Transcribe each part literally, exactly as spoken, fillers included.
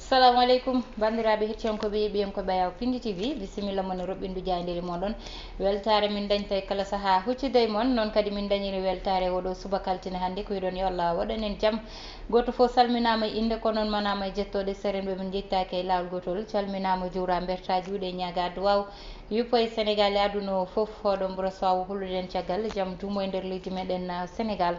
Salamu aleykum, banndiraaɓe hettiyankooɓe, yeeɓiyankooɓe Ayaw Pindi T V, bisimilla mon e roɓɓindu jaayndeeli mooɗon. Weltaare min dañta e kala sahaa huccude e mon, noon kadi min dañiri weltaare oɗo subaka altine hannde, ko wiɗon yo Allah waɗan en jam. Gooto fof salminaama e innde, ko noon manaama e jettooɗe, serenɓe min njettaaki e laawol gootol, calminaama, juuraa, mbertaa juuɗe, ñaagaa duwaaw. Yuppo e Senegaal e aduna o fof, hoɗon mburo so awo holluɗen caggal jam duumo e nder leydi meɗen, ah, Senegaal.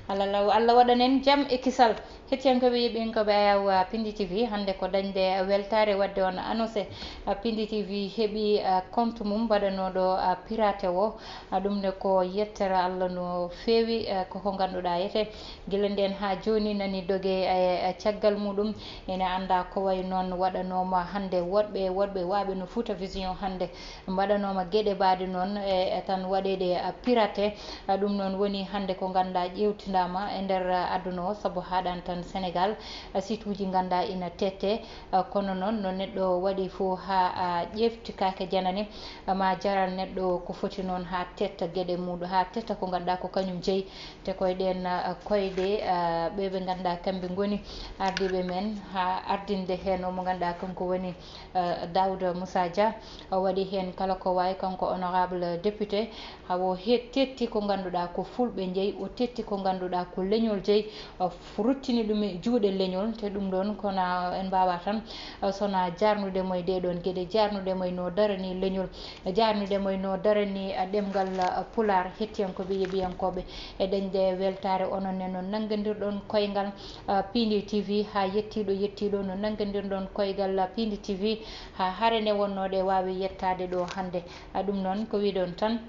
Allah law, Allah waɗan en jam e kisal. Hettiyankooɓe, yeeɓiyankooɓe Ayaw, ah, Pindi T V, hannde ko dañde weltaare waɗde on annoncé. Ah, Pindi T V heɓi, ah, compte mum mbaɗanooɗo, ah, pirate o. Ah, ɗum ne ko yettere Allah no feewi, ah, ko ko ngannduɗaa yete. Gila ndeen haa jooni nani doge e, e caggal muɗum. Ene anndaa ko wayi noon waɗanooma hannde woɗɓe, woɗɓe waaɓe no Fouta Vision hannde mbaɗanooma geɗe mbaɗe noon e, e tan waɗeede, ah, pirate. Ah, ɗum noon woni hannde ko ngannduɗaa ƴeewtindaama e nder, ah, aduna o, sabu haaɗaani tan Senegaal, ah, site uji ngannduɗaa ina tette, ah, kono noon no neɗɗo waɗi fof haa, ah, ƴeewti kaake janani, ah, ma jaral neɗɗo ko foti noon haa tetta geɗe muɗum, haa tetta ko ngannduɗaa ko kañum jeyi. Te koye ɗeen, ah, koyɗe, ah, ɓe ɓe ngannduɗaa kamɓe ngoni ardiiɓe men haa ardinde heen o mo ngannduɗaa kanko woni, ah, Daouda Moussa Dia. O waɗi heen kala ko waawi, kanko honorable député, haa o he-, tetti ko ngannduɗaa ko fulɓe njeyi, o tetti ko ngannduɗaa ko leñol jeyi, o f-, ruttini ɗum e juuɗe leñol. Te ɗum ɗoon kono en mbaawaa tan, ah, so wonaa jaarnude mo e ɗee ɗoon geɗe, jaarnude mo e no darani leñol, jaarnude mo e no darani, ah, ɗemngal, ah, Pulaar. Hettiyankooɓe, yeeɓiyankooɓe, e dañde weltaare onon ne no nanngondirɗon koyngal, ah, Pindi T V haa yettiiɗo yettiiɗo, no nanngondirɗon koyngal, ah, Pindi T V haa hare nde wonnooɗe waawi yettaade ɗo hannde. Ah, ɗum noon ko wiɗon tan.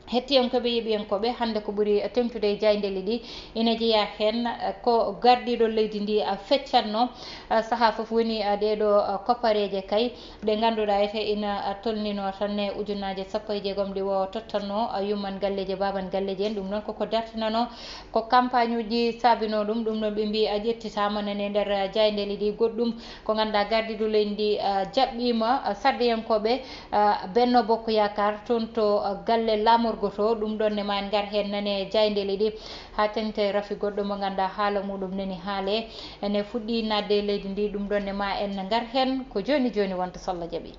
Hettiyankooɓe, yeeɓiyankooɓe, hannde ko ɓuri teeŋtude e jaayndeeji ɗi ina jeyaa heen, ah, ko gardiiɗo leydi ndi, ah, feccatno, ah, sahaa fof woni, ah, ɗee ɗo, ah, koppareeje kay. Ɗe ngannduɗaa ete ina tolnino tan e ujunnaaje sappo e jeegom ɗi o tottanno, a, yumman galleeji e baaban galleeji en. Ɗum noon koko dartinanoo ko campagne uji saabinoo ɗum. Ɗum noon ɓe mbii a ƴettitaama nani e nder, a, jaayndeeji ɗi. Goɗɗum ko ngannduɗaa gardiiɗo leydi ndi, a, jaɓɓiima, a, sarɗiyankooɓe, a, Benno Bokk Yaakaar toon to, a, galle laamorgo to. Ɗum ɗoon ne ma en ngar heen nani e jaayndeeji ɗi. Haa teeŋti e rafi goɗɗo mo ngannduɗaa haala muɗum nani haalee, ene fuɗɗii naatde e leydi ndi. Ɗum ɗoon ne ma en ngar heen ko jooni jooni wonta so Allah jaɓii.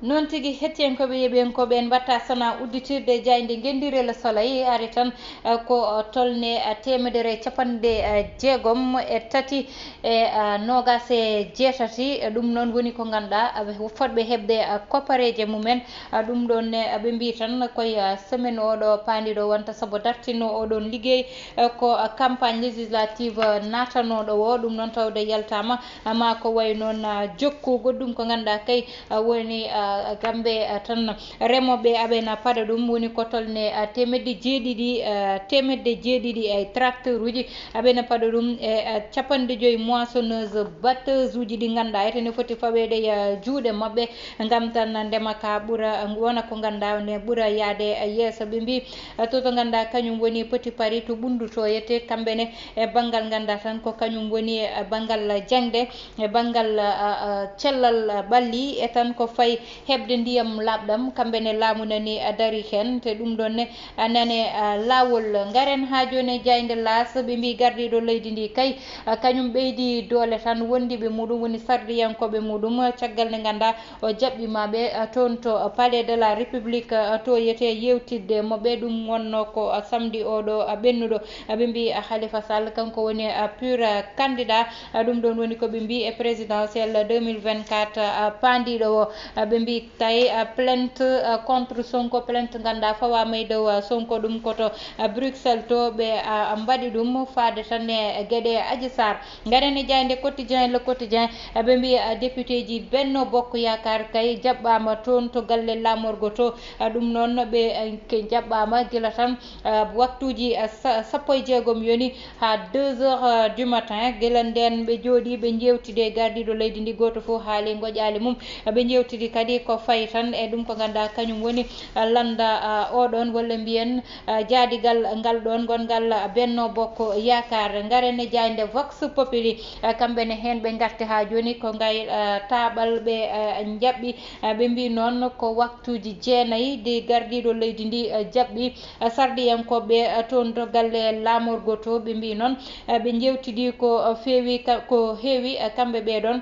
Noon tigi, hettiyankooɓe, yeeɓiyankooɓe, en mbaɗta so wonaa udditirde jaaynde ngenndi Le Soleil, ari tan, eh, ko tolne, eh, teemedere e capanɗe, eh, jeegom e tati e, eh, noogaas e jeetati. Eh, ɗum noon woni ko ngannduɗaa, eh, fotɓe heɓde, eh, koppareeje mumen. Eh, ɗum ɗoon ne, eh, ɓe mbii tan koye, eh, semaine oɗo paandiɗo wonta sabu dartinoo oɗoon liggey, eh, ko, eh, campagne législative, eh, naatanooɗo o. Ɗum noon tawde yaltaama, eh, ma ko wayi noon, eh, jokku goɗɗum ko ngannduɗaa kay, eh, woni, eh, gambe, eh, tan remooɓe aɓena paɗa ɗum, woni ko tolne, eh, teemedde jeeɗiɗi, eh, teemedde jeeɗiɗi e tracteur uji aɓena paɗa ɗum e, eh, capanɗe joyi moissonneuse batteuse uji ɗi ngannduɗaa ete ne foti faweede e, eh, juuɗe maɓɓe. Ngam tan ndema ka ɓura wona ko ngannduɗaa ne ɓura yaade yeeso. Ɓe mbii, eh, to, to ngannduɗaa kañum woni Petit Paris to Ɓunndu to yette kamɓe ne e banngal ngannduɗaa tan ko kañum woni e banngal jaŋde, e banngal, eh, eh, cellal, eh, ɓalli e tan ko fayi heɓde ndiyam laaɓɗam. Kamɓe ne laamu nani, eh, dari heen. Te ɗum ɗoon ne, eh, nane, eh, laawol. Ngaren haa jooni e jaaynde Laas, ɓe mbii gardiiɗo leydi ndi kay, eh, kañum ɓeydi doole tan wondiiɓe muɗum woni sarɗiyankooɓe muɗum, eh, caggal nde ngannduɗaa o jaɓɓiima ɓe, eh, toon to, eh, Palais de la République, eh, to yete yeewtidde mo ɓe. Ɗum wonnoo ko, eh, samedi oɗo, eh, ɓennuɗo. Eh, ɓe mbii, eh, Khalifa Sall kanko woni, eh, pur, eh, candidat. Eh, ɗum ɗoon woni ko ɓe mbii e présidentielle deux mille vingt-quatre, eh, paandiiɗo o. Eh, ɓe mbii tawi, eh, plainte, eh, contre Sonko, plainte ngannduɗaa fawaama e dow, eh, Sonko, ɗum ko to, eh, Bruxelles to ɓe, eh, mbaɗi ɗum faade tan e geɗe Adji Sarr. Ngaren e jaaynde Quotidien, Le Quotidien, eh, ɓe mbii, eh, député ji Benno Bokk Yaakaar kay jaɓɓaama toon to galle laamorgo to. Eh, ɗum noon ɓe, eh, ke jaɓɓaama gila tan, eh, waktuuji, eh, sa-, sappo e jeegom yoni haa deux heures, eh, du matin. Gila ndeen ɓe njooɗii, ɓe njeewtidi e gardiiɗo leydi ndi, gooto fof haali ngoƴaali mum. Eh, ɓe njeewtidi kadi ko fayi tan e ɗum ko ngannduɗaa kañum woni, eh, lannda, eh, oɗoon, walla mbiyen, eh, jaadigal ngal ɗoon ngongal Benno Bokk Yaakaar. Ngaren e jaaynde Vox Populi, eh, kamɓe ne heen ɓe ngarti haa jooni ko ngay, eh, taaɓal ɓe, eh, njaɓɓi, eh, ɓe mbii noon ko waktuuji jeenayi de gardiiɗo leydi ndi, eh, jaɓɓi, eh, sarɗiyankooɓe, eh, toon to galle laamorgo to. Ɓe mbii noon, eh, ɓe njeewtidi ko, eh, feewi ka-, ko heewi, eh, kamɓe ɓee ɗoon.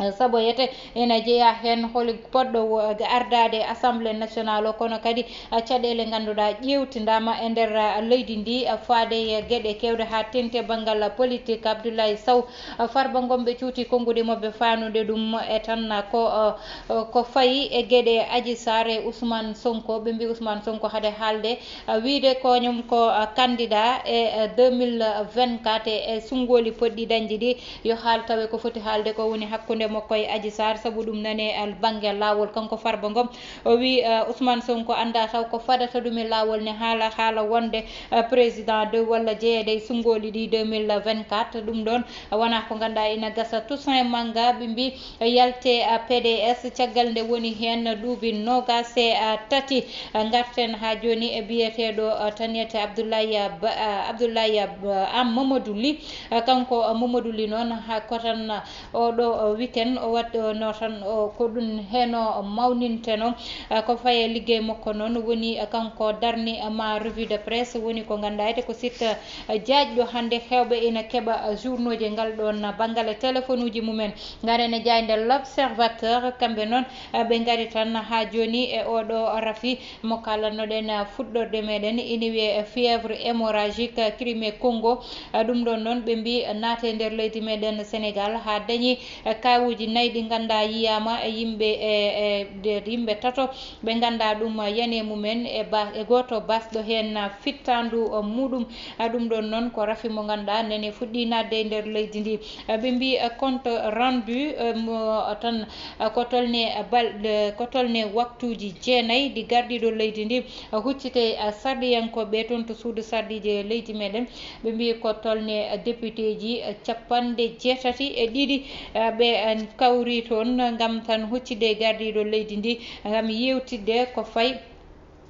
Saboyete ena jeyaa heen holi poɗɗo wo-, ardaade Assemblée nationale o, kono kadi, ah, caɗeele ngannduɗaa ƴeewtindaama e nder, ah, leydi ndi, ah, faade e geɗe keewɗe haa teŋti e banngal politique. Abdoulaye Sow, ah, Farba Ngom ɓe cuuti konnguɗi maɓɓe faanude ɗum e tan, ah, ko, ah, ah, ko fayi e geɗe Adji Sarr e Ousmane Sonko. Ɓe mbi Ousmane Sonko hade haalde, ah, wiide ko ñum ko, ah, candidat e, ah, deux mille vingt-quatre e, e sunngooli poɗɗi dañde ɗi, yo haal tawe ko foti haalde ko woni hakkunde makko e Adji Sarr, sabu ɗum nane al bannge laawol. Kanko Farba Ngom, o wi, eh, Ousmane Sonko annda taw ko fadata ɗum e laawol ne haala, haala wonde, eh, président de walla jeyeede e sunngooli ɗi deux mille vingt-quatre. Ɗum ɗoon wona ko ngannduɗaa ina gasa. Toussaint Manga, ɓe mbi yalte, eh, P D S, caggal nde woni heen duuɓi noogaas e, eh, tati. Eh, ngarten haa jooni e biyeteeɗo, eh, tan wiyetee Abdoulaye, eh, Ba-, eh, Abdoulaye, eh, Am Mamadou Ly. Eh, kanko, eh, Mamadou Ly noon, ha, ko tan, eh, oɗo, eh, weekend o waɗno tan, o, ko ɗum heen o mawninteno. Eh, ko faye liggey makko noon woni, eh, kanko darni, eh, ma revue de presse, woni ko ngannduɗaa ete ko site, eh, jaajɗo hannde heewɓe ina keɓa, eh, journaux ji ngal ɗoon banngal e téléphone uji mumen. Ngaren e jaaynde L'Observateur, kamɓe noon, eh, ɓe ngari tan haa jooni e oɗo rafi mo kalannoɗen, ah, fuɗɗorde meɗen, ina wiyee fièvre hémorragique Crimée Congo. Ah, ɗum ɗon noon ɓe mbi naate nder leydi meɗen Sénégal haa dañi, ah, kaawuuji nayi ɗi ngannduɗaa yiyaama e yimɓe, e, e, de, yimɓe tato ɓe ngannduɗaa ɗum, ah, yani e mumen e ba-, e gooto basɗo heen, ah, fittaandu, ah, muɗum. Ah, ɗum ɗon noon ko rafi mo ngannduɗaa nane fuɗɗi naatde e nder leydi ndi. Ah, ɓe mbi, ah, compte rendu, ah, mo, ah, tan, ah, ko tolne, ah, bal-, eh, ko tolne waktuuji jeenayi ɗi gardiiɗo leydi ndi, ah, huccite, ah, sarɗiyankooɓe toon to suudu sarɗiiji leydi meɗen. Ɓe mbi ko tolne, ah, député ji, ah, capanɗe jeetati e ɗiɗi, ah, ɓe, ah, kawri toon ngam tan huccitde e gardiiɗo leydi ndi, ngam yewtidde ko fayi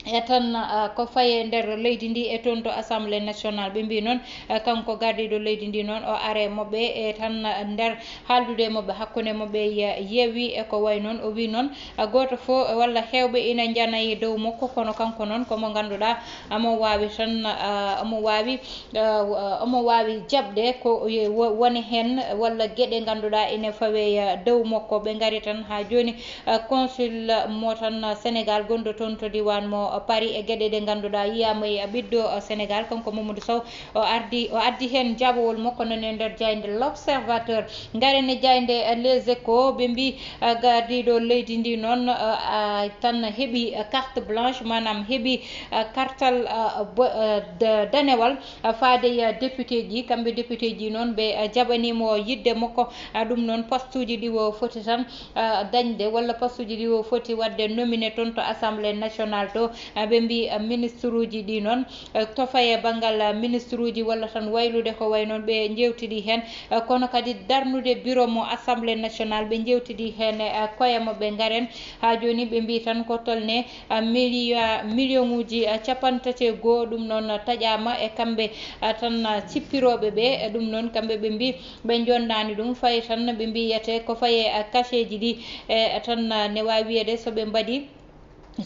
e tan, ah, ko faye nder leydi ndi e toon to Assemblée nationale. Ɓe mbi noon, ah, kanko gardiiɗo leydi ndi noon o are moɓɓe e tan, ah, nder haaldude moɓɓe hakkunde moɓɓe ye-, yeewi e ko wayi noon. O wi noon, ah, gooto fof walla heewɓe ina njanayi dow makko, kono kanko noon ko mo ngannduɗaa omo waawi tan, ah, omo waawi, ah, omo waawi jaɓde ko ye-, wo-, woni heen walla geɗe ngannduɗaa ina fawe, ah, dow makko. Ɓe ngari tan haa jooni, eh, consul mo tan, eh, Sénégal gonɗo toon to diiwaan mo, eh, Paris e geɗe ɗe ngannduɗaa yiyaama e, eh, ɓiɗɗo, eh, Sénégal, kanko Mamadou Sow, o ardi, o addi heen jaabawol makko nane e nder jaaynde L'Observateur. Ngaren e jaaynde, eh, Les Échos, ɓe mbi, eh, gardiiɗo leydi ndi noon, eh, ah, tan heɓi, eh, carte blanche, maanaam heɓi, eh, kartal, eh, bo-, eh, da-, danewal, eh, faade e, eh, député ji. Kamɓe député ji noon ɓe, eh, jaɓaniimo yiɗde makko, ah, ɗum noon postuuji ɗi o foti tan ah, dañde, walla postuuji ɗi o foti waɗde nominé toon to Assemblée nationale to. Ah, ɓe mbi, ah, ministre uji ɗi noon, ah, to faye banngal, ah, ministre uji walla tan waylude ko wayi noon, ɓe njeewtidi heen. Ah, kono kadi darnude bureau mo Assemblée nationale, ɓe njeewtidi heen e, ah, koye maɓɓe. Ngaren haa jooni, ɓe mbi tan ko tolne, ah, million, million uji, ah, capanɗe tati e goo, ɗum noon taƴaama e kamɓe, ah, tan, ah, cippirooɓe ɓe. E ɗum noon kamɓe ɓe mbi ɓe njondaani ɗum, fayi tan ɓe mbiyete ko faye, eh, kaseeji ɗi, eh, tan, eh, ne waawi wiyeede so ɓe mbaɗi,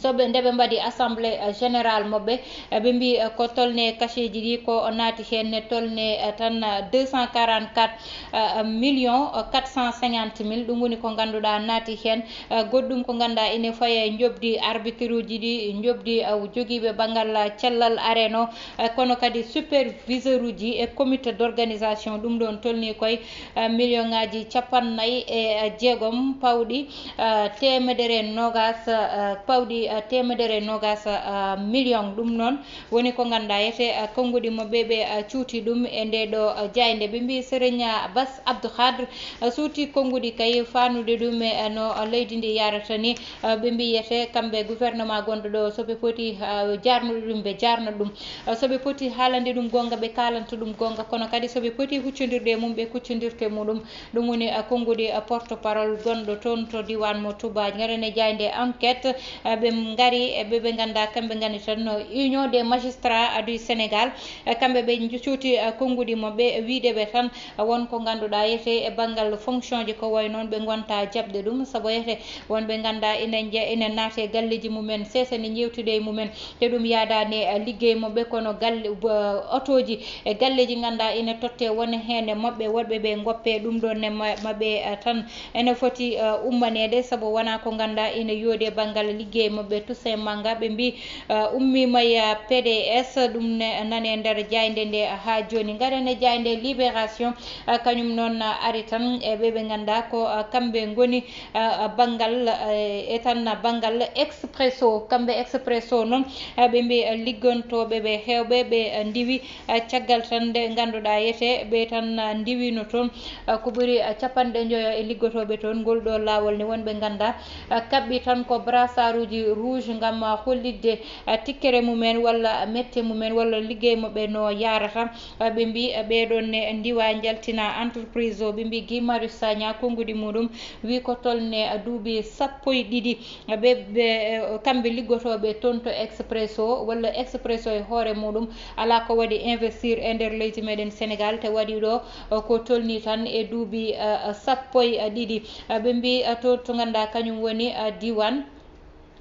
so ɓe, nde ɓe mbaɗi assemblée, eh, générale maɓɓe, eh, ɓe mbi, eh, ko tolne kaseeji ɗi ko naati heen ne tolne, eh, tan, eh, deux cent quarante-quatre, eh, millions, eh, quatre cent cinquante mille. Ɗum woni ko ngannduɗaa naati heen. Eh, goɗɗum ko ngannduɗaa ene faye njoɓdi arbitre uji ɗi, njoɓdi, eh, jogiiɓe banngal, eh, cellal areno, eh, kono kadi superviseur uji e comité d'organisation. Ɗum ɗoon tolnii koye, eh, million ŋaaji cappannayi e jeegom pawɗi, eh, teemedere noogas, eh, pawɗi, eh, teemedere noogas, eh, million. Ɗum noon woni ko ngannduɗaa etee, eh, konnguɗi maɓɓe ɓe, eh, cuuti ɗum e ndee ɗoo, eh, jaaynde. Ɓe mbii Serigne Bass Abdou Khadre, eh, suuti konnguɗi kay faanude ɗum e, eh, no leydi ndi yahrata ni. Eh, ɓe mbii etee kamɓe gouvernement gonɗo ɗo, so ɓe poti, eh, jaarnude ɗum, ɓe jaarna ɗum. Eh, so ɓe poti haalande ɗum goonga, ɓe kaalanta ɗum goonga. Kono kadi so ɓe poti huccondirde e mum, ɓe kuccondirta e muɗum. Ɗum woni, eh, konnguɗi, eh, porte-parole gonɗo toon to diiwaan mo Touba. Ngaren e jaaynde Enquête, eh, Ɓe ngari e ɓe ɓe nganndaa kamɓe ngani tan no Union des magistrats du Sénégal. E kamɓe ɓe cuuti, eh, konnguɗi maɓɓe, wiide ɓe tan, eh, won ko ngannduɗaa yete e banngal fonction ji ko wayi noon ɓe ngonta jaɓde ɗum, sabu yete won ɓe nganndaa ina nje-, ina naate e galleeji mumen, sesene njeewtude e mumen, te ɗum yaadaani e liggey maɓɓe, kono galle, ba-, otooji e galleeji nganndaa ina totte won heen e maɓɓe, woɗɓe ɓe ngoppe ɗum ɗoon ne ma-, maɓɓe, eh, tan ene foti, eh, ummaneede, sabu wonaa ko nganndaa ina yoodi e banngal liggey maɓɓe. Toussaint Manga, ɓe mbi, eh, ummiima e P D S, ɗum ne nane nder jaaynde nde haa jooni. Ngaren e jaaynde Libération, eh, kañum noon, eh, ari tan e ɓe ɓe nganndaa ko, eh, kamɓe ngoni, eh, banngal, eh, e tan banngal Expresso. Kamɓe Expresso noon, eh, ɓe mbi, eh, liggantooɓe ɓe heewɓe ɓe, eh, ndiwi, eh, caggal tan nde ngannduɗaa yete ɓe tan, eh, ndiwino toon, eh, ko ɓuri, eh, capanɗe njoyo e liggotooɓe toon. Ngol ɗo laawol ne wonɓe nganndaa, eh, kaɓɓi tan ko brassaaruuji rouge ngam, eh, hollitde, eh, tikkere mumen walla mette mumen walla liggey maɓɓe no yaarata. Eh, ɓe mbi, eh, ɓee ɗoon ne ndiwa njaltina entreprise o. Ɓe mbi Guy Marius Sagna, konnguɗi muɗum wi ko tolne, eh, duuɓi sappo e ɗiɗi. Ɓe, ɓe, eh, kamɓe liggotooɓe toon to Expresso, walla Expresso e hoore muɗum alaa ko waɗi investir e nder leydi meɗen Sénégal, te waɗi ɗo, eh, ko tolni tan e duuɓi, eh, sappo e ɗiɗi. Eh, ɓe mbi, eh, to, to ngannduɗaa kañum woni, eh, diiwaan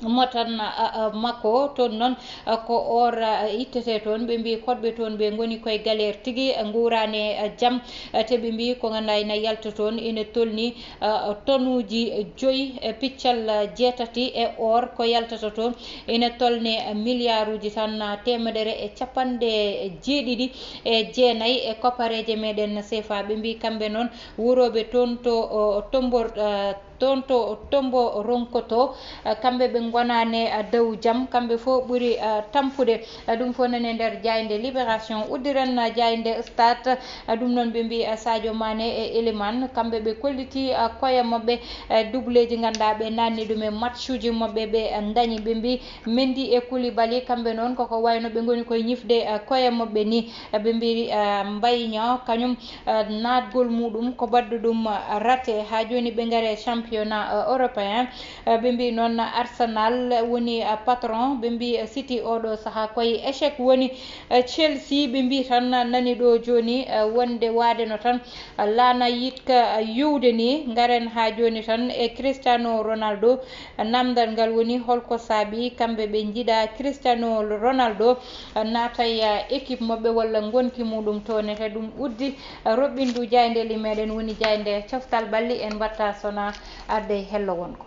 mo tan, eh, eh, makko. Toon noon, eh, ko or, eh, ittete toon. Ɓe mbi koɗɓe toon ɓe ngoni koye galère tigi, eh, nguuraani, eh, jam. Eh, te ɓe mbi ko ngannduɗaa ina yalta toon ina tolni, eh, tonuuji joyi e piccal, eh, jeetati e or ko yaltata toon ina tolne, eh, miliyaaruuji tan, eh, teemedere e capanɗe jeeɗiɗi e jeenayi e koppareeje meɗen C F A. Ɓe mbi kamɓe noon wurooɓe toon to, o, Tombor, eh, toon to Tombo Ronkoto, eh, kamɓe ɓe ngonaani, eh, dow jam, kamɓe fof ɓuri, eh, tampude. Eh, ɗum fof nani e nder jaaynde Libération. Uddiren, eh, jaaynde Stade, eh, ɗum noon ɓe mbi, eh, Sadio Mané e Elimane, kamɓe ɓe kolliti, eh, koye maɓɓe, eh, dubleeji ngannduɗaa ɓe nanni ɗum e matchuji maɓɓe ɓe, eh, ndañi. Ɓe mbi Mendy e Koulibaly, kamɓe noon koko wayno ɓe ngoni koye ñifde, eh, koye maɓɓe ni. Eh, ɓe mbi, eh, mbayño kañum, eh, naatgol muɗum ko baɗɗo ɗum, eh, raté. Haa jooni ɓe ngare championnat, eh, européen. Eh, ɓe mbi noon Arsenal woni, eh, patron. Ɓe mbi, eh, City oɗo sahaa koye échec woni. Eh, Chelsea ɓe mbi tan nani ɗo jooni, eh, wonde waade no tan, eh, laana yiɗka, eh, yuwde ni. Ngaren haa jooni tan e Cristiano Ronaldo. Namdal ngal woni holko saabi kamɓe ɓe njiɗa Cristiano Ronaldo naata e équipe maɓɓe walla ngonki muɗum to nete. Ɗum uddi roɓɓindu jaaynde li meɗen woni jaaynde coftal ɓalli. En mbatta sona arde e hello wonko.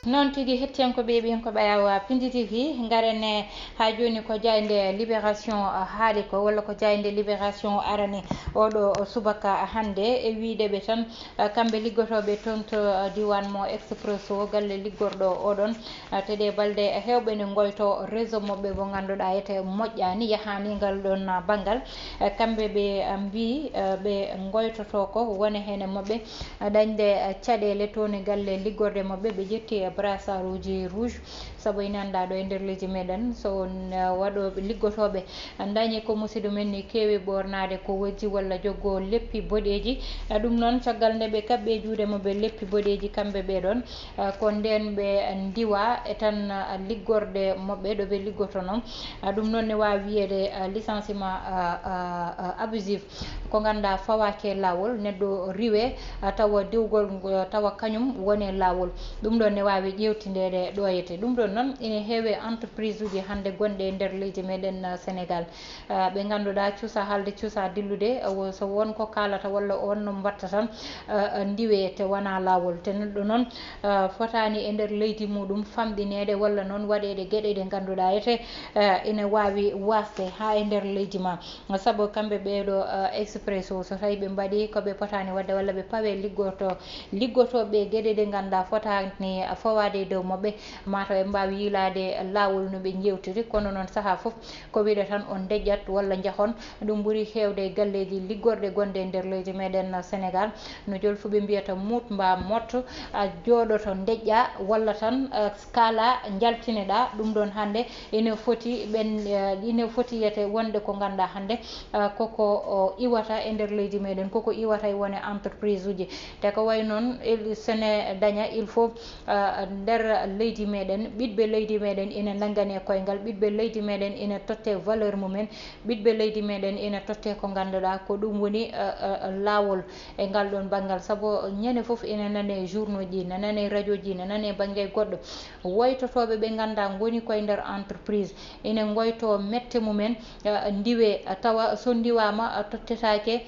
Noon tigi hettiyankoɓe ɓen ko ɓayawa Pindi T V, ngaren e haa jooni ko jaaynde Libération haali ko, walla ko jaaynde Libération arani oɗo subaka hannde e wiide ɓe tan, eh, kamɓe liggotooɓe toon to, eh, diiwaan mo Expresso, galle liggorɗo oɗon, eh, te ɗe balɗe heewɓe ne ngoyto réseau maɓɓe mo ngannduɗaa ete moƴƴaani, yahaani ngal ɗoon, eh, banngal. Eh, kamɓe ɓe, eh, mbii, eh, ɓe ngoytoto ko woni heen e maɓɓe, eh, dañde, eh, caɗeele toon e galle liggorde maɓɓe, ɓe ƴetti e brassaaruuji rouge. Sabu ina anndaa ɗo e nder leydi meɗen, so on, eh, waɗooɓe, liggotooɓe, ndañi ko musiɗɗo men ni keewi ɓoornaade ko wojji walla joggo leppi boɗeeji. Eh, ɗum noon, caggal nde ɓe kaɓɓi e juuɗe maɓɓe leppi boɗeeji, kamɓe ɓee ɗoon, eh, ko ndeen ɓe ndiwa e tan, eh, liggorde maɓɓe ɗo ɓe liggotonoo. Eh, ɗum noon ne waawi wiyeede, eh, licenciement, eh, eh, eh, abusif. Ko ngannduɗaa fawaaki e laawol, neɗɗo riiwe, a, tawa diwgol, a, tawa kañum woni e laawol. Ɗum ɗoon ne waawi ƴeewtindeede ɗo yete. Ɗum ɗoon noon ina heewi e entreprise uji hannde gonɗe e nder leydi meɗen, a, Sénégal. A, ɓe ngannduɗaa cuusa haalde, cuusa dillude, a, wo-, so won ko kaalata walla on no mbatta tan, a, a, ndiwe te wonaa laawol. Te neɗɗo noon, a, fotaani e nder leydi muɗum famɗineede walla noon waɗeede geɗe ɗe ngannduɗaa ete, a, ina waawi waasde haa e nder leydi ma. Sabu kamɓe ɓee ɗo, eh, Expresso, so tawi ɓe mbaɗi ko ɓe potaani waɗde walla ɓe pawe liggoto-, liggotooɓe geɗe ɗe ngannduɗaa fotaani, eh, Waade e dow maɓɓe, mataw en mbaawi yiilaade laawol no ɓe njeewtiri, kono noon sahaa fof ko wiɗe tan on ndeƴƴat walla njahon. Ɗum ɓuri heewde e galleeji liggorɗe gonɗe e nder leydi meɗen Senegal. No jolfuɓe mbiyata, muut mbaa mot, a jooɗoto ndeƴƴa walla tan, eh, kaala njaltineɗa. Ɗum ɗoon hannde ina foti ɓen, eh, ina foti yiyete wonde ko ngannduɗaa hannde, eh, koko o iwata e nder leydi meɗen, koko iwata e wone entreprise uji. Te ko wayi noon, il, sene daña, il faut, eh, nder leydi meɗen, ɓiɗɓe leydi meɗen ina nanngane koyngal, ɓiɗɓe leydi meɗen ina totte valeur mumen, ɓiɗɓe leydi meɗen ina totte ko ngannduɗaa ko ɗum woni, eh, eh, laawol e ngal ɗoon banngal. Sabu ñande fof ina nane journaux ji, ina nane radio ji, ina nane bannge goɗɗo. Woytotooɓe ɓe ngannduɗaa ngoni koye nder entreprise, ina ngoyto mette mumen, eh, ndiwe, tawa so ndiwaama, eh, tottetaake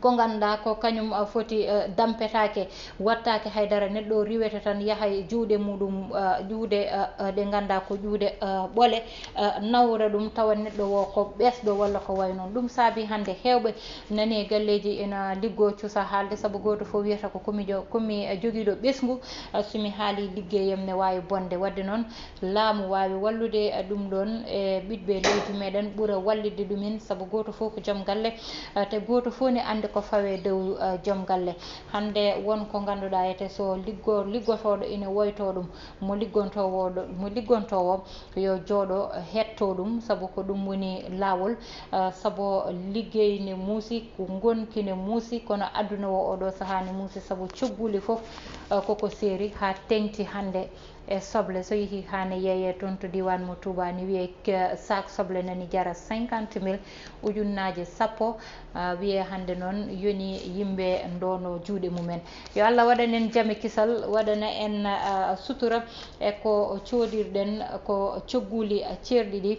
ko ngannduɗaa ko kañum, eh, foti, eh, dampetaake, wattaake haydara. Neɗɗo o riwete tan yaha e juuɗe muɗum, eh, juuɗe, eh, eh, ɗe ngannduɗaa ko juuɗe, eh, ɓole, eh, nawra ɗum, tawa neɗɗo o ko ɓesɗo walla ko wayi noon. Ɗum saabi hannde heewɓe nani e galleeji ina liggoo cusa haalde, sabu gooto fof wiyata ko komi jo-, komi, eh, jogiiɗo ɓesngu, eh, so mi haalii liggeyam ne waawi bonde. Waɗde noon, laamu waawi wallude, eh, ɗum ɗoon e ɓiɗɓe leydi meɗen, ɓura wallitde ɗumen, sabu gooto fof ko joom galle, eh, te gooto fof ne anndi ko fawe dow, eh, joom galle. Hannde won ko ngannduɗaa ete so liggo-, liggotooɗo ina woytoo ɗum, mo liggontoowo ɗo, mo liggontoowo yo jooɗo hettoo ɗum, sabu ko ɗum woni laawol, eh, sabu liggey ne muusi, ko ngonki ne muusi, kono aduna o oɗo sahaa ne muusi, sabu cogguuli fof, eh, koko seeri haa teŋti hannde e soble. So yehi haa ne yeeyee toon to diiwaan mo Tuubaa, ne wiyee ke-, saak soble nani jara cinquante mille, ujunnaaje sappo, ah, wiyee hannde noon yoni yimɓe ndoono juuɗe mumen. Yo Allah waɗan en jam e kisal, waɗana en, ah, sutura e ko coodirɗen, ko cogguuli, ah, ceerɗi ɗi.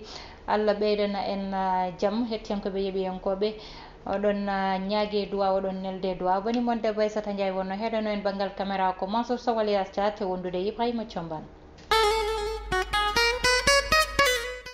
Allah ɓeydana en, ah, jam, hettiyankooɓe, yeeɓiyankooɓe. Oɗon, ah, ñaagee duwaaw, oɗon neldee duwaaw. Bani mon debbo Aissata Ndiaye wonno heɗano en banngal caméra ko Mansour Sow alias Dia, te wondude e Ibrahima Thiombane.